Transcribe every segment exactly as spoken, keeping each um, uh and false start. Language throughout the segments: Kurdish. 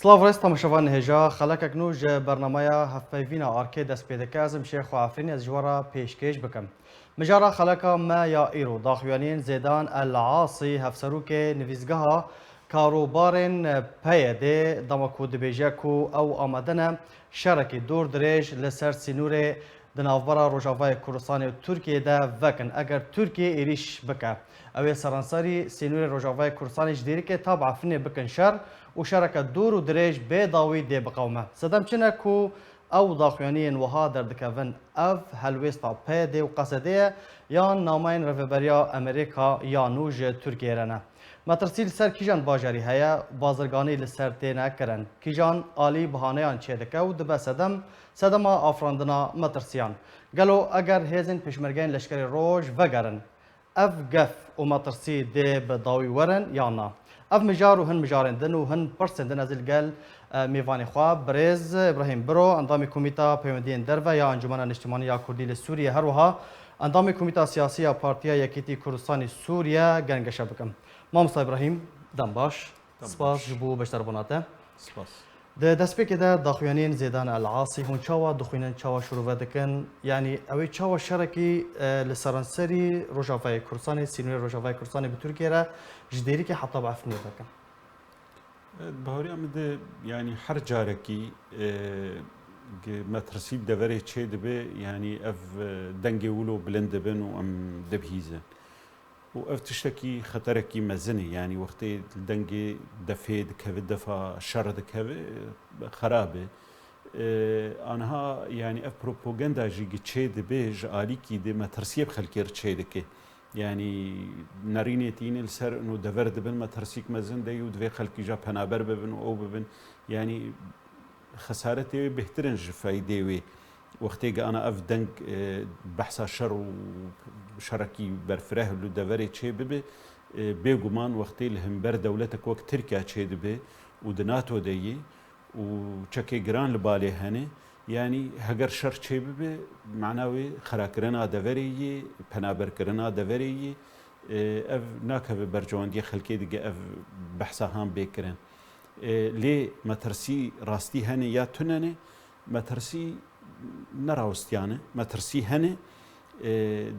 Silav rêz temaşevanên hêja, xelekek nû ji bernameya hevpeyvîna Arkê dest pê dike. Ez im Şêxo Efrîn, ez ji we re pêşkêş bikim. Mijara xeleka me ya îro, daxuyaniyên Zêdan El Asî, hevserokê nivîsgeha karobarên P Y D'ê, dema ku dibêje ku ew amade ne şerekî dûr dirêj li ser sînorê di navbera Rojavayê Kurdistanê û Tirkiyê de vekin. Eger Tirkiye êrîş bike, ew ê seranserî sînorê Rojavayê Kurdistanê ji Dêrikê ta bi Efrînê bikin şer û şereke dûr û dirêj bê dawî dê biqewime. Sedem çi ne ku ew daxuyaniyên wiha derdikevin? Ev helwêsta P Y D û Q S D'ê ye yan nameyên rêveberiya Amerîka ya nû ji Tirkiyê re ne? Metirsî li ser kîjan bajarî heye, bazirganî li ser têne kirin? Kîjan alî bihaneyan çêdike û dibe sedem, sedema afirandina metirsiyan? Gelo eger hêzên pêşmergeyên leşkerê roj vegerin, ev gef û metirsî dê bi dawî werin yan na? Ev mijar û hin mijarên din û hin pirsên din ez ê li gel, e, mêvanê xwe, birêz Îbrahîm Biro, endamê Komîta Peywendiyên Derve ya Encûmena Niştimanî ya Kurdî li Sûriyê, her wiha endamê Komîta Siyasî ya Partiya Yekîtî Kurdistanê Sûriye, gengeşe bikim. Mamosta Îbrahîm, dem baş. Dem Spas baş. Ji bo beşdarbûna te. Spas. Di destpêkê de daxuyaniyên Zêdan El Asî hûn çawa dixwînin, çawa şirove dikin? Yanî ew ê çawa şerekî, e, li seranserî Rojavayê Kurdistanê, sînorê Rojavayê Kurdistanê bi Tirkiyê re ji Dêrikê heta bi Efrînê vekin? E, di baweriya min de, yanî her carekî, e, ge-, metirsî deverê çê dibe, yanî ev, e, dengê wilo bilind dibin û em dibihîzin. Û ev tiştekî xeterekî mezin e, yanî wextê dengê defê dikeve, defa şer dikeve, xerab e. E, aniha, yanî ev propaganda jî gi çê dibe, ji alîkî de metirsiyê bi xelkê re çê dike. Yanî nerînê tîne li ser ino dever dibin, metirsîk mezin de yû divê xelkî ja penaber bibin û ew bibin. Yanî xesaretê wê bêhtir in ji feydê wê. Wextê ge ana ev deng, e, behsa şer û şerekî berfireh li deverê çê bibe, e, bêguman wextê li hember dewletek wek Tirkiye çê dibe û di NATO de yê û çekê giran li balê hene, yanî heger şer çê bibe, mana wê xerakirina deverê yê, penaberkirina deverê yê, e, ev nakeve bercewendiyê xelkê dige ev behsa han bê kirin. E, lê metirsî rastî hene ya tune ne, metirsî nerawestiyane, metirsî hene, e,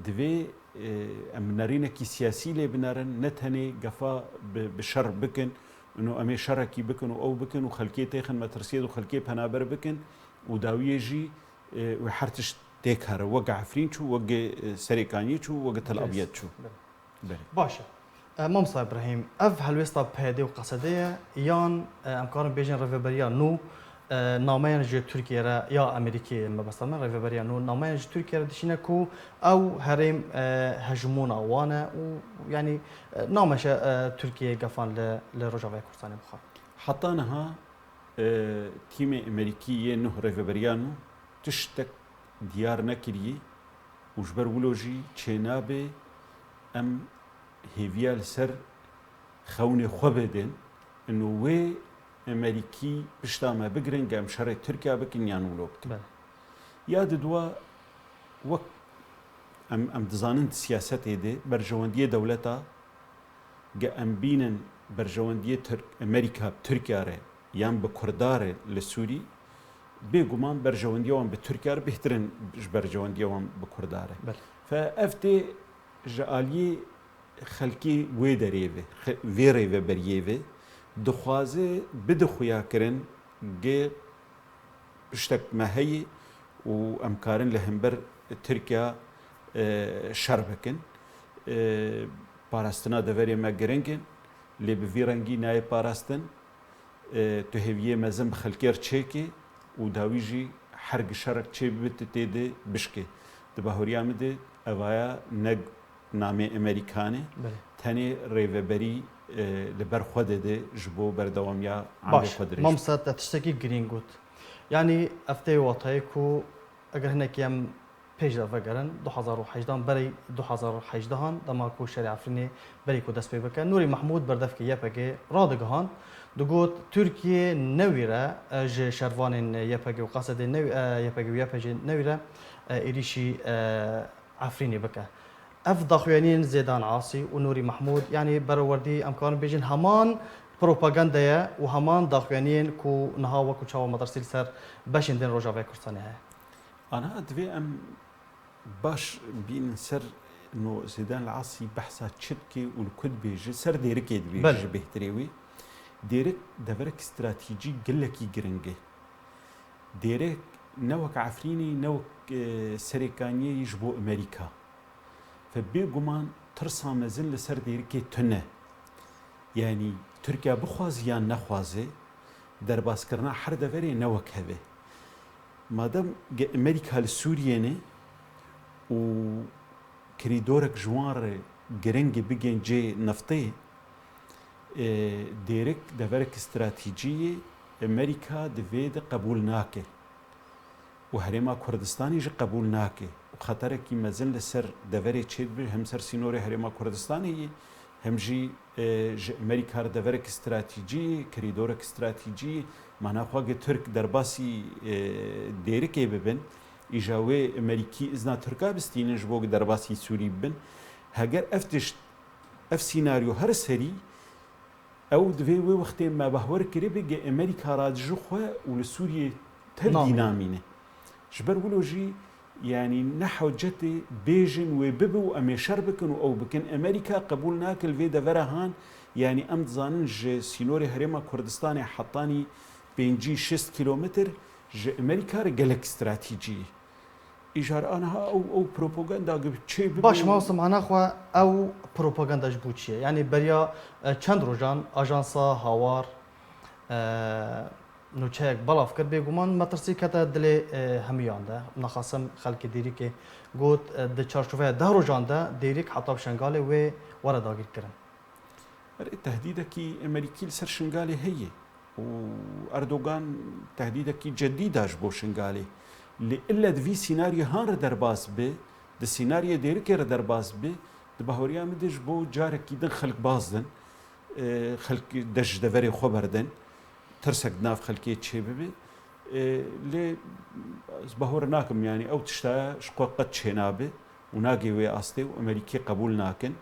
divê, e, em nerînekî siyasî lê binerin, ne tenê gefa bi, bi şer bikin, ino em ê şerekî bikin û ew bikin û xelkê têxin metirsiyê de û xelkê penaber bikin û dawiyê jî, e, wê her tişt têk here. Weke Efrîn çû, weke, e, Serêkaniyê çû, weke Tel Abyad çû. Belê. Belê. Baş e. E, Mamosta Îbrahîm, ev helwêsta P Y D û Q S D'ê ye yan, e, em karin bêjin rêveberiya nû, e, nameyan ji Tirkiye re ya Amerîkê mebesta me, rêveberiya nû nameyan ji Tirkiye re dişîne ku ew herêm, e, hejmûna wan e û yanî, e, nameşe, e, Tirkiye gefan li, li Rojavayê Kurdistanê bixwe. Heta niha, e, tîmê Amerîkî yê nû rêveberiya nû tiştek diyar nekiriye û ji ber wilo jî çênabe em hêviya li ser xewnê xwe bidin, ino wê Amerîkî pişta me bigirin, ge em şerê Tirkiye bikin yan wilo bikin. Belê. Ya diduwa, wek em, em dizanin di siyasetê de berjewendiyê dewleta, ge em bînin berjewendiyê Tirk, Amerîka bi Tirkiye re yan bi Kurda re li Sûrî, bêguman berjewendiya wan bi Tirkiye re bêhtir in ji berjewendiya wan bi Kurda re. Belê. Fe ev tê ji aliyê xelkê wê derê ve, xe-, vê rêveberiyê ve dixwaze bide xuyakirin ge tiştek me heye û em karin li hember Tirkiye, e, şer bikin. E, parastina deverê me giring in, lê bi vî rengî nayê parastin. E, tu hêviyê mezin bi xelkê re çêkê û dawî jî her gi şerek çê bibe tu tê de bişkê. Di bahoriya min de evaya ne namê Amerîkanê, Belê. tenê rêveberî, e, li ber xwe dide ji bo berdewamiya Baş, endê xwe dirêj. Mamosta, te tiştekî girîng got. Yanî ev tê watayê ku eger hinekî em pêş de vegerin, du hazar û hejdehan, berê du hazar û hejdehan, dema ku şerê Efrînê berê ku dest pê bike, Nûrî Mehmûd berdevkê Y P G radigihand, digot, Tirkiye newîre, e, ji şervanên Y P G û Q S D'ê newî-, e, Y P G û Y P G'ê newîre, e, êrîşî, e, Efrînê bike. Ev daxuyaniyên Zêdan Asî û Nûrî Mehmûd, yanî berewerdî em karin bêjin heman propaganda ye û heman daxuyaniyên ku niha wek û çawa metirsî li ser beşên din Rojavayê Kurdistanê heye. Ana divê em baş bînin ser no Zêdan li Asî behsa çi dike û li ku dibêje, ser Dêrikê dibêje Belê. ji bêhtirê wî. Dêrik deverek stratejî gelekî giring e. Dêrik ne wek Efrînê, ne wek, e, Serêkaniyê ji bo Amerîka. Fe bêguman tirsa mezin li ser Dêrikê tune. Yanî Tirkiye bixwaze yan nexwaze, derbaskirina her deverê ne wek hev e. Madem ge Amerîka li Sûriyê ne û kirîdorek ji wan re giring e bigên cê neftê, e, Dêrik deverek stratejî ye, Amerîka di vê de qebûl nake. Û Herêma Kurdistanê jî qebûl nake. Û xeterekî mezin li ser deverê çêdibe, hem ser sînorê Herêma Kurdistanê yê, hem jî, e, ji Amerîka re deverek stratejî, kirîdorek stratejî, mana xwe ge Tirk derbasî, e, Dêrikê bibin, îja wê Amerîkî izna Tirka bistînin ji bo ge derbasî Sûrî bibin. Heger ev tişt, ev sînaryo her serî, ew divê wê wextê me bahwer kiribê ge Amerîka radijî xwe û li Sûriyê tev Namîne. dî namîne. Ji ber wilo jî, yanî ne hewcetê bêjin wê bibe û em ê şer bikin û ew bikin. Amerîka qebûl nake li vê devera han, yanî em dizanin ji sînorê Herêma Kurdistanê hetanî pêncî şêst kîlometr ji Amerîka re gelek stratejî ye. Îcar aniha ew, ew propaganda gibi çê bibe Baş û Mawsim, ana xwe ew propaganda ji bo çi ye? Yanî beriya, e, çend rojan ajansa Hawar, e, nûçeyek belav kir, bêguman metirsî kete dilê, e, hemûyan de. Naxasim xelkê Dêrikê got, e, di çarçoveya deh rojan de Dêrik heta bi Şengalê wê were dagîrkirin. Erê, tehdîdekî Amerîkî li ser Şingalê heye û Erdogan tehdîdekî cedî da ji bo Şingalê. Lê ille di vî sînaryê han re derbas be, di sînaryê Dêrikê re derbas be, di bahweriya min de ji bo carekî din xelk bazdin, e, xelk dest ji deverê xwe berdin, tirsek di nav xelkê çêbibe. E, lê ez bahwer nakim, yanî ew tişta ji xwe qet çênabe û nagê wê astê û Amerîkê qebûl nakin.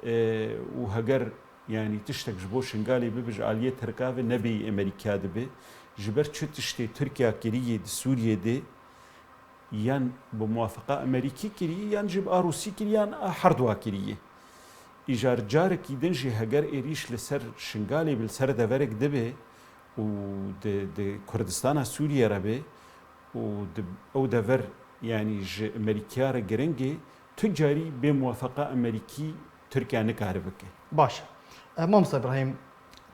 E, û heger, yanî tiştek ji bo Şingalê bibe ji aliyê Tirka ve ne bêyî Amerîka dibe. Ji ber çi tiştê Tirkiya kirî yê di Sûriyê de yan bi muwafeqa Amerîkî kirî, yan jî bi a Rûsî kirî, yan a herduwa kirî yê. Îcar carekî din jî heger êrîş li ser Şingalê bi li ser deverek dibe û di, di Kurdistana Sûriyê re be û di, ew dever, yanî ji Amerîkiya re giring e, tu carî bê muwafeqa Amerîkî Tirkiye nikare bike. Baş e. E, Mamosta Îbrahîm,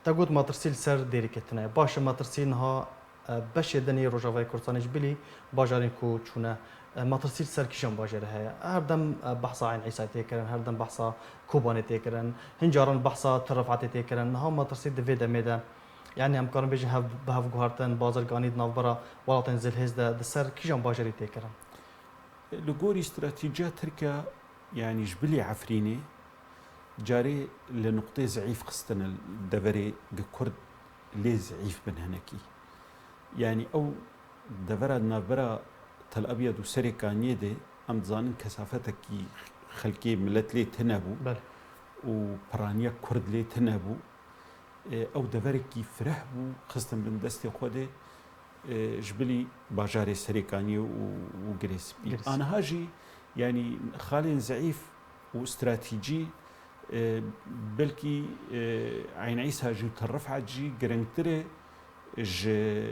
te got metirsî li ser Dêrikê tune ye. Baş e, metirsî niha, e, beşê din yê Rojavayê Kurdistanê ji bilî bajarên ku çûne, e, metirsî li ser kîjan bajarê heye? Her dem, e, behsa Eyn Îsayê tê kirin, her dem behsa Kobanê tê kirin, hin caran behsa Til Rifatê tê kirin. Niha metirsî di vê demê de, yanî em karin bêjin hev, bi hevguhertin, bazirganî di navbera welatên zilhêz de di ser kîjan bajarî tê kirin? Li gorî stratejiya Tirkiya, yanî ji bilî Efrînê, carê li nuqtê zeîf xistine, deverê gi Kurd lê zeîf bin hinekî. Yanî ew devera di navbera Tel Abyad û Serê Kaniyê de, em dizanin kesafetekî xelkê milet lê tune bû Belê. û piraniya Kurd lê tune bû. E, ew deverekî fireh bû, xistin bin destê xwe de, e, ji bilî bajarê Serêkaniyê û, û Girê Spî. Girê Spî. Aniha jî, yanî xalên zeîf û stratejî, e, belkî, e, Eyn Îsa jî û Til Rifat jî giringtir e ji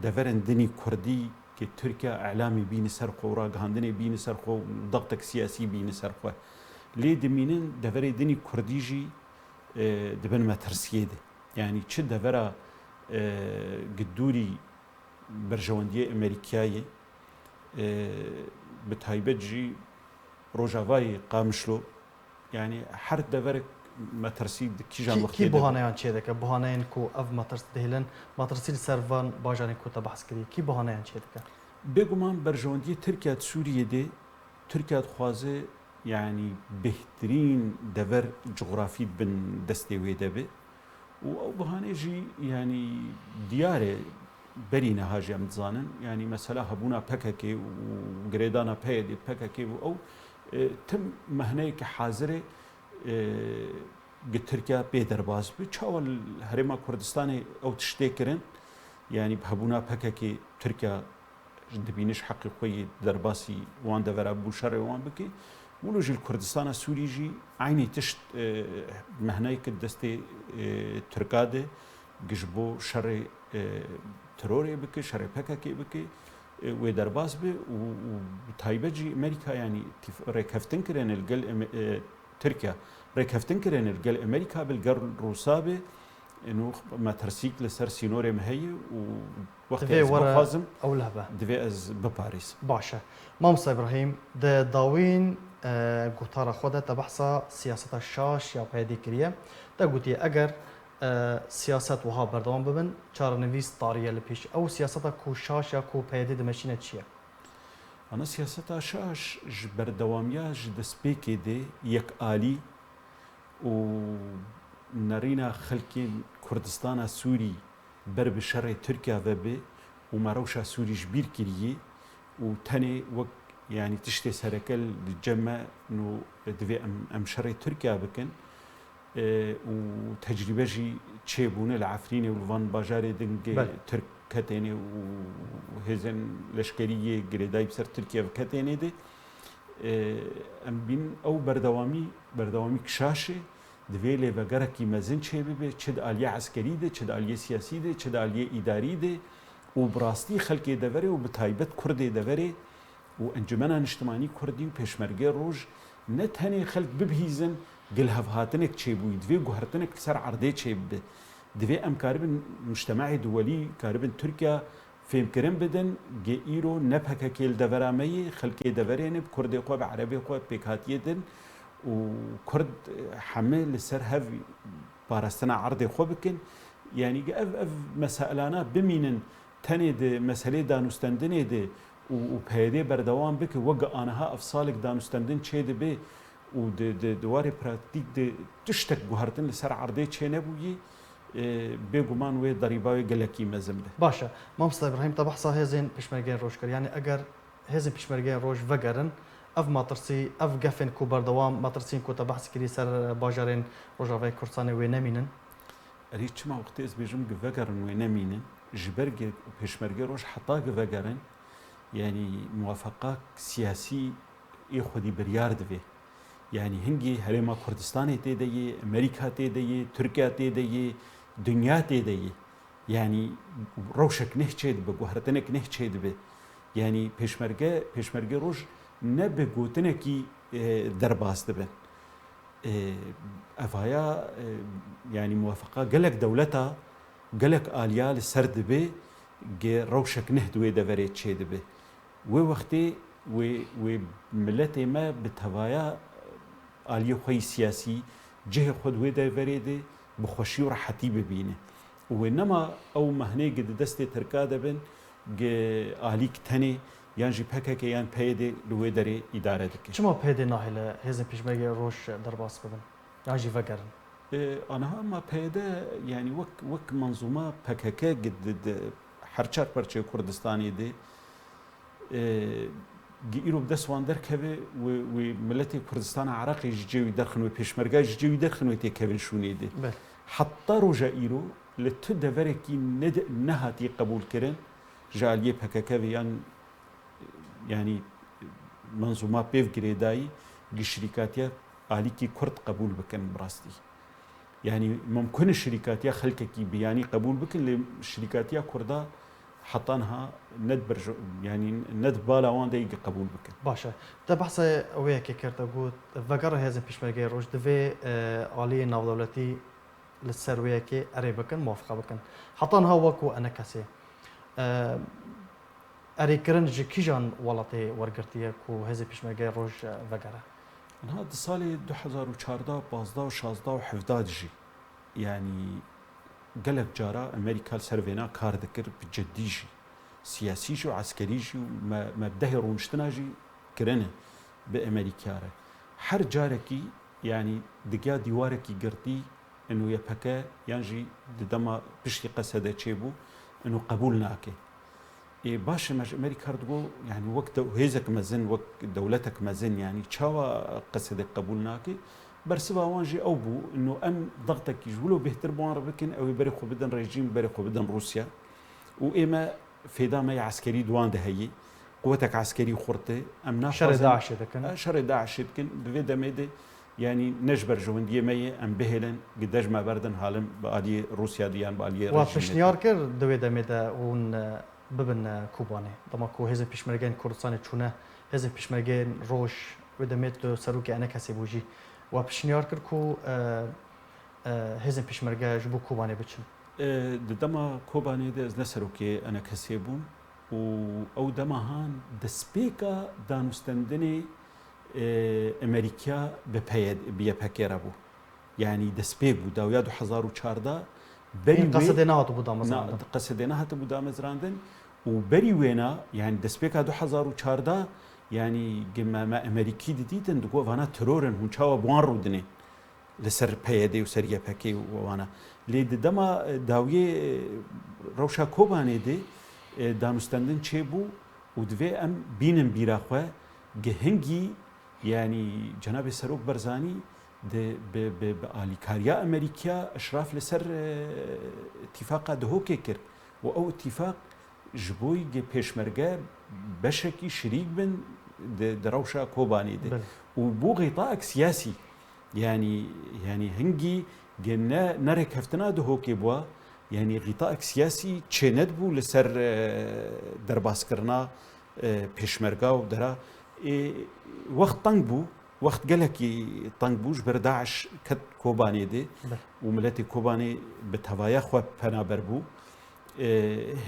deverên dinî kurdî ke Tirkiye îlamê bîne ser xwe û ragihandinê bîne ser xwe û dixtek siyasî bîne ser xwe. Lê dimînin deverê dinî kurdî jî e, di bin metirsiyê de. Yanî çi devera, e, gi dûrî berjewendiyê Amerîkayê, e, bi taybet jî Rojavayê, Qamişlo, yanî her deverek metirsî di kîjan Kî, wextê kî de be. buhaneyan çê dike? Buhaneyên ku ev metirs dihêlin, metirsî li ser van bajarên ku te behs kirî, kî buhaneyan çê dike? Bêguman berjewendiyê Tirkiye di Sûriyê de Tirkiye dixwaze, yanî bêhtirîn dever cografî bin destê wê de be û ew bihane jî, yanî diyar e, berî niha jî em dizanin, yanî mesela hebûna P K K û girêdana P Y D, P K K û ew, e, tim mehneyeke hazir e, e, gi Tirkiya pê derbas bi. Çawa li Herêma Kurdistanê ew tiştê kirin? Yanî bi hebûna P K K Tirkiya dibîne ji heqê xwe yê derbasî wan devera bû şerê wan bike. Wilo jî li Kurdistana Sûrî jî eynî tişt, e, mehnayeke destê, e, Tirka de gi ji bo şerê, e, terorê bike, şerê P K K bike, e, wê derbas be û, û bi taybet jî Amerîka, yanî tîf-, rêkeftin kirine li gel Eme-, e, Tirkiye, rêkeftin kirine li gel Amerîka be, li gel Rûsa be, êno metirsîk li ser sînorê me heye û wextê Divê ez were bixwazim, ew lehbe. Divê ez biparêzim. Baş e. Mamosta Îbrahîm, di dawîn, e, gotara xwe de te behsa siyaseta şaş ya P Y D'ê kiriye. Te gotiye, eger, e, siyaset wiha berdewam bibin, çarenivîs tarî ye li pêş. Ew siyaseta ku şaş ya ku P Y D dimeşîne çi ye? Ana siyaseta şaş ji berdewamiya ji destpêkê de yekalî û nerîna xelkên Kurdistana Sûrî ber bi şerê Tirkiya ve be û me rewşa Sûrî ji bîr kiriye û tenê wek, yanî tiştê sereke li cem me no divê em, em şerê Tirkiya bikin. E, û tecrîbe jî çêbûne li Efrînê û li van bajarê din ge Belê. Tirk ketêne û hêzên leşkerî yê girêdayî bi ser Tirkiye ve ketêne de. E, em bînin ew berdewamî, berdewamî kişaş e. Divê lêvegerekî mezin çêbibe, çi di aliyê eskerî de, çi di aliyê siyasî de, çi di aliyê îdarî de û bi rastî xelkê deverê û bi taybet Kurdê deverê û Encumena Niştimanî Kurdî û Pêşmergê Roj ne tenê xelk bibihîzin, gilhevhatinek çêbûyî, divê guhertinek li ser erdê çêbibe. Divê em karibin mujtemaê duwelî, karibin Tirkiya fêmkirin bidin, ge îro ne P K K li devera me yê, xelkê deverê ne, bi Kurdê xwe, bi Erebê xwe pêkhatiyê din û Kurd heme li ser hev parastina erdê xwe bikin. Yanî ge ev, ev meselana bimînin tenê di meselê danûstendinê de û, û P Y D berdewam bike, weke aniha ev salek danûstendin çêdibe û di, di, di warê pratîk de tiştek guhertin li ser erdê çênebûyî, e, bêguman wê derîba wê gelekî mezin be. Baş e. Mamosta Îbrahîm, te behsa hêzên Pêşmergeyên Roj kir. Yanî eger hêzên Pêşmergeyên Roj vegerin, ev metirsî, ev gefên ku berdewam, metirsiyên ku te behs kirî ser bajarên Rojavayê Kurdistanê wê nemînin? Erê, çima wextê ez bêjim gi vegerin wê nemînin? Ji ber gi Pêşmergê Roj heta gi vegerin, yanî muwafeqa siyasî ê xwedî biryar divê. Yanî hingî Herêma Kurdistanê tê de yê, Amerîka tê de yê, Tirkiye tê de yê, dinya tê de yê. Yanî rewşek neh çêdibe, guhertinek neh çêdibe. Yanî Pêşmerge, Pêşmergê Roj ne bi gotinekî, e, derbas dibin. E, evaya, e, yanî muwafeqa gelek dewleta, gelek aliya li ser dibe, ge rewşek neh di wê deverê çêdibe. Wê wextê wê, wê miletê me bi tevaya aliyê xwe yî siyasî, cihê xwe di wê deverê de bi xweşî û rehetî bibîne. Û wê nema ew mehnê gi di destê Tirka de bin, gi alîk tenê yan jî P K K yan P Y D li wê derê îdare dike. Çima P Y D nahêle hêzên Pêşmergê Roj derbas bibin? Yan jî vegerin? E, aniha ma P Y D, yanî wek, wek menzûma P K K gi di, di her çar parçeyê Kurdistanê de, e, gi îro bi dest wan derkeve, wê, wê miletê Kurdistana Iraqê ji cê wî derxin, wê pêşmerga ji cê wî derxin, wê têkevin şûnê de. Belê. Heta roja îro li tu deverekî ned-, nehatî qebûlkirin, ji aliyê P K K ve yan, yanî menzûma pêv girêdayî, gi şirîkatiya alîkî Kurd qebûl bikin bi rastî. Yanî mumkin e şirîkatiya xelkekî biyanî qebûl bikin, lê şirîkatiya Kurda heta niha ne di berj-, yanî ne di bala wan de yê qebûl bikin. Baş e. Te behsa wê yekê kir, te got, vegera hêzên Pêşmergeyê Roj divê, e, aliyê navdewletî li ser wê yekê erê bikin, muwafiqa bikin. Heta niha wek ku enekesê, e, erêkirin ji kîjan welatê wergirtiye ku hêzên Pêşmergeyê Roj, e, vegere? Niha di salê du hezar û çardeh, pazdeh û şazdeh û hevdeh de jî, yanî gelek cara Amerîka li ser vêna kar dikir, bi cidî jî, siyasî jî û eskerî jî û me, me bi dehê rûniştina jî kirine bi Amerîka re. Her carekî, yanî digiya dîwarekî girtî, ino Y P G yan jî di dema piştî Qesede çêbû, ino qebûl nake. Ê, baş e, me ji Amerîka re digot, yanî wek dew-, hêzek mezin, wek dewletek mezin, yanî çawa Qesedê qebûl nake? Bersiva wan jî ew bû, ino em dextekî ji wilo bêhtir bi wan re bikin, ew ê berê xwe bidin rejîm, berê xwe bidin Rûsya. Û ê me fêda me yê eskerî di wan de heye. Quwetek eskerî xurt e. Em Şerê naxwazin DAIŞê dikin. E, şerê DAIŞê dikin. Di vê demê de, yanî ne ji berjewendiyê me ye, em bihêlin, gide ji me berdin, halim bi aliyê Rûsya de yan bi aliyê We rejîmê de. Pişniyar kir di wê demê de hûn, e, bibin, e, Kobanê. Dema ku hêzên pêşmergeyên Kurdistanê çûne, hêzên pêşmergeyên Roj, wê demê tu serokê ENKSê bû jî. We pişniyar kir ku, e, e, hêzên pêşmerge ji bo Kobanê biçin. E, di dema Kobanê de ez ne serokê ENKSê bûm û ew dema han destpêka danûstendinê, e, Emerîkya bi P Y D, bi Y P G re bû. Yanî destpêk bû, dawiya du hezar û çardeh, berî Hîn wê qesedê nehatibû damezrandin. Na, qesedê nehatibû damezrandin û berî wêna, yanî destpêka du hezar û çardeh, yanî gi me, me Emerîkî didîtin, digot, "Vana teror in, hûn çawa bi wan rûdinê?" Li ser P Y D û ser Y P G û wana. Lê di dema, e, dawiyê, e, rewşa Kobanê de, e, danûstendin çêbû û divê em bînin bîra xwe, gi hingî, yanî Cenabê Serok Barzanî di, bi, bi, bi alîkariya Emerîkiya eşraf li ser, e, îtîfaqa Dihokê kir û ew îtîfaq ji bo ge pêşmerge beşekî şirîk bin di, di rewşa Kobanê de. Belê. Û bû xîtaek siyasî, yanî, yanî hingî ge ne, ne rêkeftina Dihokê bûa, yanî xîtaek siyasî çênedibû li ser, e, derbaskirina, e, pêşmerga û dera. E, wext teng bû, wext gelekî teng bû, ji ber DAIŞ ket Kobanê de Belê. û miletê Kobanê bi tevaya xwe penaber bû. E,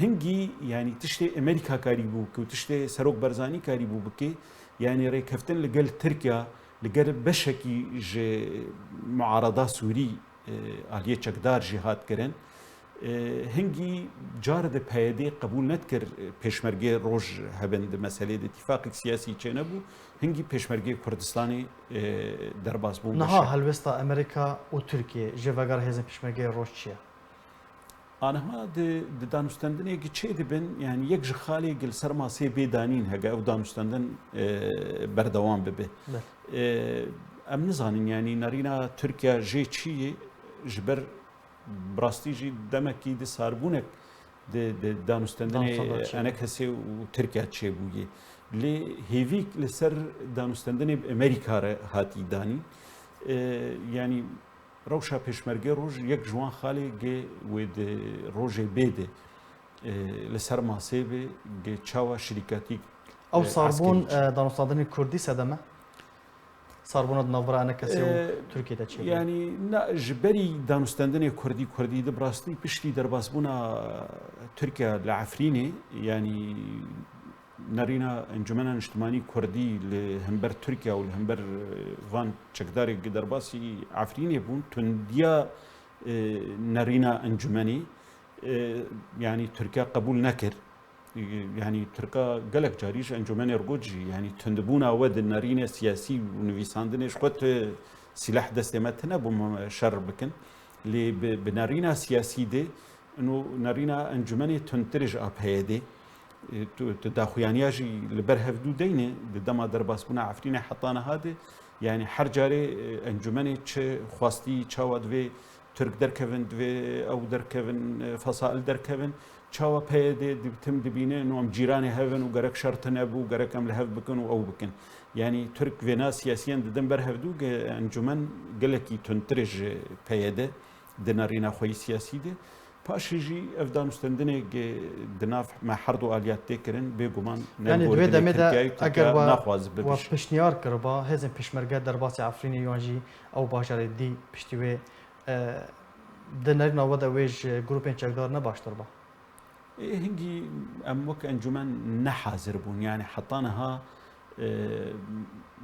hingî, yanî tiştê Emerîka karîbû bike û tiştê Serok Barzanî karîbû bike, yanî rêkeftin li gel Tirkiya, li gel beşekî ji muarada Sûrî, e, aliyê çekdar jî hat kirin. E, hingî car de P Y D qebûl nedikir, e, pêşmergê roj hebin di meselê de, îtîfaqek siyasî çênebû. Hingî pêşmergê Kurdistanê, e, derbas bûn. Niha beşek. Helwesta Emerîka û Tirkiye ji vegera hêzên pêşmergê roj çi ye? Aniha di, di danûstendinê gi çê dibin, yanî yek ji xalê gi li ser masê bê danîn hege ew danûstendin, e, berdewam bibe. Belê. E, em nizanin, yanî nerîna Tirkiya jê çi ye, ji ber bi rastî jî demekî di sarbûnek di, di danûstendinê Danûstendin çê. ENKSê û Tirkiya çêbûye. Lê hêvîk li ser danûstendinê bi Emerîka re hatî danîn. E, yanî Rewşa Pêşmergê Roj yek ji wan xalê ge wê di rojê bê de, e, li ser masê be, ge çawa şirîketî, Ew e, sarbûn, eskerî çi? E, danûstandinê kurdî sedem e? Sarbûna di navbera ENKSê û E, Tirkiyê de çêbû? Yanî, na, ji berî danûstandinê kurdî, kurdî di bi rastî piştî derbasbûna Tirkiye li Efrînê, yanî, nerîna Encûmena Niştimanî Kurdî li hember Tirkiye û li hember, e, van çekdarê gi derbasî Efrînê bûn, tundiya, e, nerîna encûmenê, e, yanî Tirkiye qebûl nekir. E, yanî Tirka gelek carî ji encûmenê re got jî, yanî tundibûna we di nerînê siyasî û nivîsandinê ji xwe tu sîleh destê me tine bû me şer bikin. Lê bi, bi nerîna siyasî de Ino nerîna encûmenê tundtir e ji A P D'ê. E, tu, tu daxuyaniya jî li ber hevdû deyne, di dema derbasbûna Efrînê heta niha de, yanî her carê, e, encûmenê çi xwestî, çawa divê Tirk derkevin, divê ew derkevin, e, fesail derkevin, çawa P Y D di tim dibîne, ino em cîranê hev in û gerek şer tune bû, gerek em li hev bikin û ew bikin. Yanî Tirk vêna siyasiyên didin ber hevdû, ge encûmen gelekî tundtir e ji P Y D di nerîna xwe yî siyasî de. Paşê jî ev danûstendinê ge di nav me her du aliya tê kirin, bêguman ne Yanî di wê demê de Tirkiye û Tirkiye eger we, naxwaze we bibiş. Pişniyar kiriba, hêzên pêşmerge derbasî Efrînê yan jî ew bajarê dî piştî wê, e, di nerîna we de wê ji grûpên çekdar ne baştir ba? Ê, hingî em wek encûmen ne hazir bûn. Yanî heta niha, e,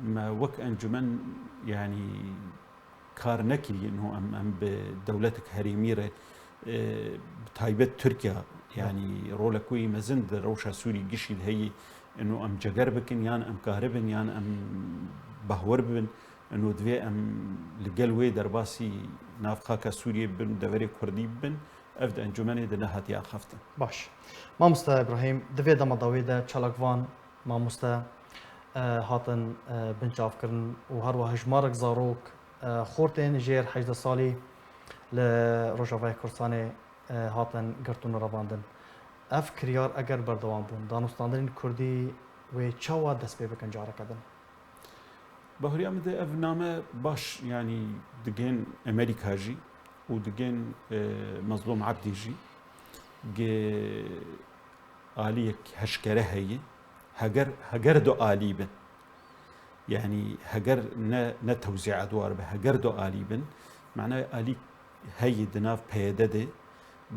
me wek encûmen, yanî kar nekiriye. Ino em, em bi dewletek herêmî re, e, bi taybet Tirkiye, yanî rolek wê mezin di rewşa Sûrî gişî de heye. Ino em ceger bikin, yan em karibin, yan em bahwer bibin. Ino divê em li gel wê derbasî nav xaka Sûriyê bibin, deverê Kurdî bibin. Ev di encûmenê de nehatiye axaftin. Baş. Mamoste Îbrahîm, di vê dema dawiyê de çalakvan, mamoste, e, hatin, e, binçavkirin û her wiha hejmarek zarok, e, xortên jêr hejdeh salî li Rojavayê Kurdistanê, e, hatin girtin û revandin. Ev kiryar eger berdewam bûn, danûstandinên Kurdî wê çawa dest pê bikin careke din? Bahuriya min de ev name baş, yanî digên Amerîka jî û digên, e, Mezlûm Ebdî jî gi aliyek heşkere heye. Heger, heger du alî bin. Yanî heger ne, ne tewzî edwar be, heger du alî bin. Manayê alî heye di nav P Y D de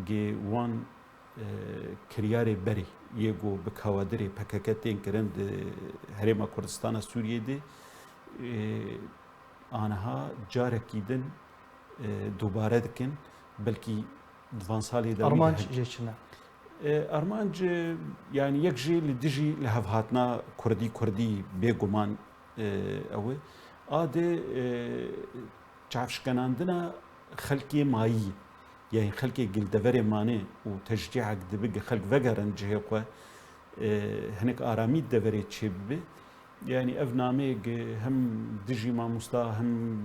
gi wan, e, kiryarê berê yê ku bi kawadirê P K K tên kirin di Herêma Kurdistana Sûriyê de, e, aniha carekî din, e, dubare dikin, belkî di van salê de wî Armanc hek- jê çi ne? E, armanc, e, yanî yek jî li dijî lihevhatina Kurdî Kurdî bêguman, e, ew e. A de, e, çavşkenandina xelkê mayî, yanî xelkê gil deverê mane û teşcîhek dibe gi xelk vegerin cihê xwe, e, hinek aramî deverê çêbibe. Yanî ev nameyê gi hem dijî mamosta, hem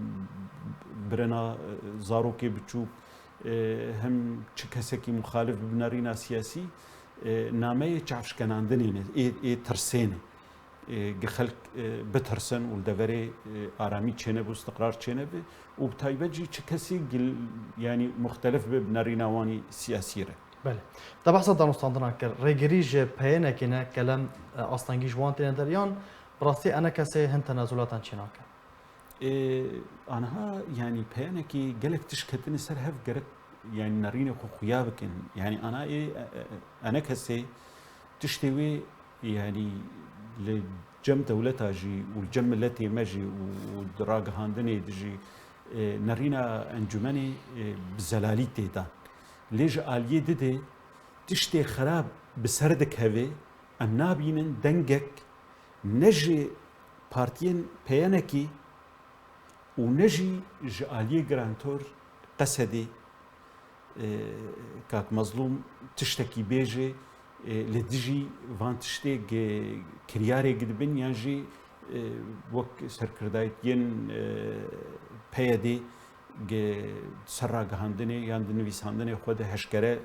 birina, e, zarokê biçûk, e, hem çi kesekî muxalif bi nerîna siyasî, e, nameyê çavşkenandinê ne, ê, ê tirsê ne. E, gi xelk, e, bitirsin û li deverê, e, aramî çênebe û istiqrar çênebe û bi taybet jî çi kesî gil, yanî muxtelif be bi nerîna wanî siyasî re. Belê. Te behsa danûstandinan kir. Rêgirî ji P Y N'ekê ne, kelem, e, astengî ji wan têne der, yan bi rastî enekesê hin tenezulatan çê nake? E, aniha, yanî P Y N'ekê gelek tişt ketine ser hev, gerek, yanî nerînê xwe xuya bikin. Yanî ana ê, e, e, enekesê tiştê wê, yanî li cem dewleta jî û li cem miletê me jî û, û di ragihandinê de jî, e, nerîna encûmenê, e, bi zelalî tê dan. Lê ji aliyê didê tiştê xerab bi ser dikeve, em nabînin dengek ne ji partiyên P Y N'ekê û ne jî ji aliyê Girantor Qesedê, e, kak Mezlûm tiştekî bêje, e, li dijî van tiştê gi kiryarê gi dibin yan jî, e, wek serkirdayetiyên, e, P Y D'ê gi ser ragihandinê yan di nivîsandinê xwe de heşkere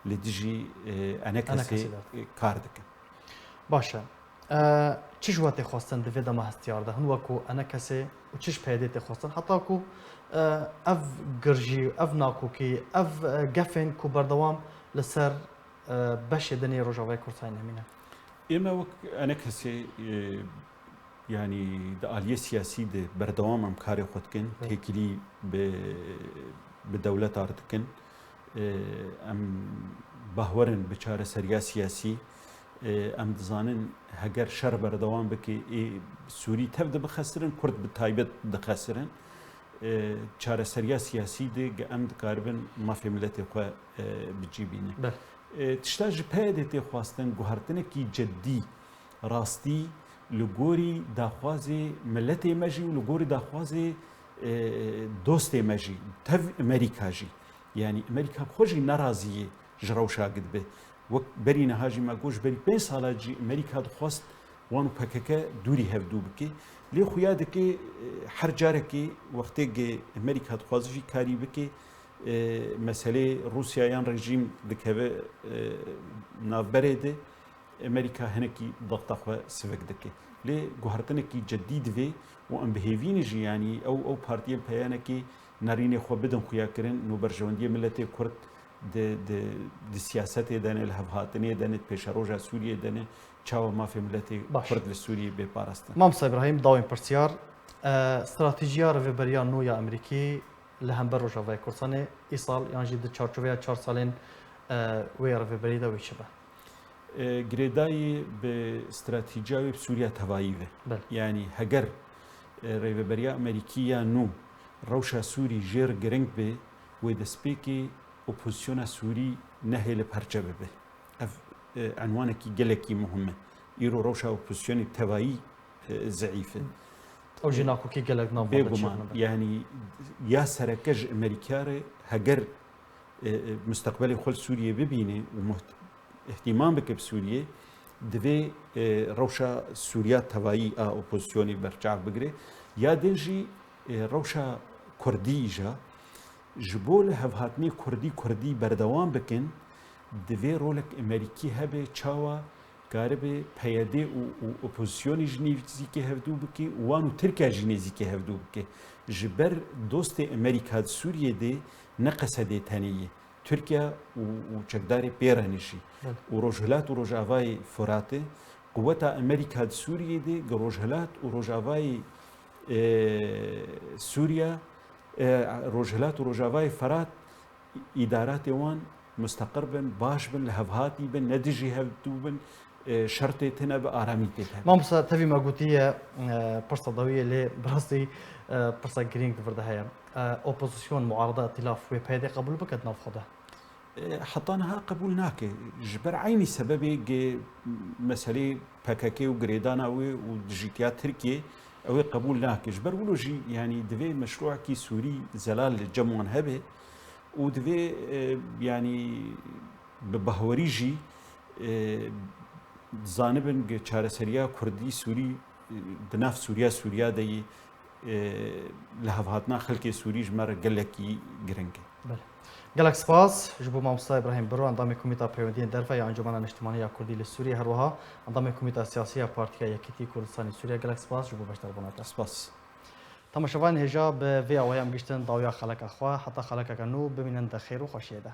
li dijî, e, enekesê, enekesê de, e, kar dikin. Baş e. E, çi ji we tê xwestin di vê dema hestiyar de? Hin wekû enekesê û çi ji P Y D'ê tê xwestin? Heta ku, e, ev girjî, ev nakokî, ev, e, gefên ku berdewam li ser, e, beşê din ê Rojavayê Kurdistanê nemîne? Ême wek enekesê, e, yanî di aliyê siyasî de berdewam em karê xwe dikin, belê, têkilî bi, bi dewleta re dikin. E, em bahwer in bi çareseriya siyasî. E, em dizanin heger şer berdewam bike, ê Sûrî tev dibixesirin, Kurd bi taybet dixesirin. E, çareseriya siyasî de ge em dikaribin mafê miletê xwe, e, bi cî bînin. Belê. E, tişta ji P Y D'ê tê xwestin guhertinekî ceddî, rastî li gorî daxwazê miletê me jî û li gorî daxwazê, e, dostê me jî, tev Amerîka jî. Yanî Amerîka bi xwe jî nerazî ye ji rewşa gi dibe. Wek berî niha jî me got, ji berî pênc sala jî Amerîka dixwest wan û P K K dûrî hevdû bike. Lê xuya dike, e, her carekê wextê gi Amerîka dixwaze vî karî bike, e, meselê Rûsya yan rejîm dikeve, e, navberê de, Amerîka hinekî daxta xwe sivik dike. Lê guhertinekî ceddî divê û em bi hêvî ne jî, yanî ew, ew partiyên P Y N'ekê nerînê xwe bidin xuyakirin, nû berjewendiyê miletê Kurd di, di, di siyasetê de ne, li hevhatinê de ne, di pêşeroja Sûriyê de ne, çawa mafê miletê, baş, Kurd li Sûriyê bê parastin. Mamosta Îbrahîm, dawên pirsiyar, e, stratejiya rêveberiya nû ya Amerîkî li hember Rojavayê Kurdistanê îsal yan jî di çarçoveya çar salên, e, wê rêveberiyê de wê çi be? E, girêdayî bi stratejiya wê bi Sûriya tevayî ve. Belê. Yanî heger, e, rêveberiya Amerîkî ya nû rewşa Sûrî jê re giring be, wê destpêkê opozisyona Sûrî nehêle perçe bibe. Ev, e, enwanekî gelekî muhim e. Îro rewşa opozisyonê tevayî, e, zeîf e. Ew jî nakokî gelek nav bêguman, çêbûne. Yanî ya sereke ji Amerîka re heger, e, e, mustaqbelê xwe li Sûriyê bibîne û muht-, îhtîmam bike bi Sûriyê, divê, e, rewşa Sûriya tevayî a opozisyonê berçav bigire. Ya din jî, e, rewşa Kurdî îja. Ji bo li hevhatinê Kurdî Kurdî berdewam bikin, divê rolek Emerîkî hebe, çawa karibe P Y D û, û opozisyonê jî nêzîkê hevdû bike û wan û Tirkiye jî nêzîkê hevdû bike. Ji ber dostê Emerîka di Sûriyê de ne qesedê tenê ye. Tirkiye û, û çekdarê pê re ne jî. Belê. Û Rojhilat û Rojavayê Furatê, quweta Emerîka di Sûriyê de, gi Rojhilat û Rojavayê, e, Sûriye, e, Rojhilat û Rojavayê Ferat, îdaratê wan musteqir bin, baş bin, li hevhatî bin, ne dijî hevdû bin, e, şer tê tine be, aramî tê tine be. Mamosta, tevî me gotiye, e, pirsa dawiyê lê bi rastî, e, pirsa girîng di vir de heye. E, opozisyon, muarada, îtilaf wê P Y D qebûl bike di nav xwe de? E, heta niha qebûl nake. Ji ber eynî sebebê gi meselê P K K û girêdana wê û dijîtiya Tirkiyê ew ê qebûl nake. Ji ber wilo jî, yanî divê meşrûekî Sûrî zelal li cem wan hebe û divê, e, yanî bi bahwerî jî, e, zanibin gi çareseriya Kurdî Sûrî, e, di nav Sûriya, Sûriya de yî, e, li hevhatina xelkê Sûrî ji me re gelekî giring e. Belê. Gelek spas ji bo Mamosta Îbrahîm Biro, endamê Komîta Peywendiyên Derve ya Encûmena Niştimanî ya Kurdî li Sûriyê, her wiha endamê Komîta Siyasî ya Partîka Yekîtî Kurdistana Sûriyê. Gelek spas ji bo beşdarbûna te. Spas. Temaşevanên hêja, bi vê awayî em gihîştin dawiya xeleka xwe. Heta xelekeke nû, bimînin di xêr û xweşiyê de.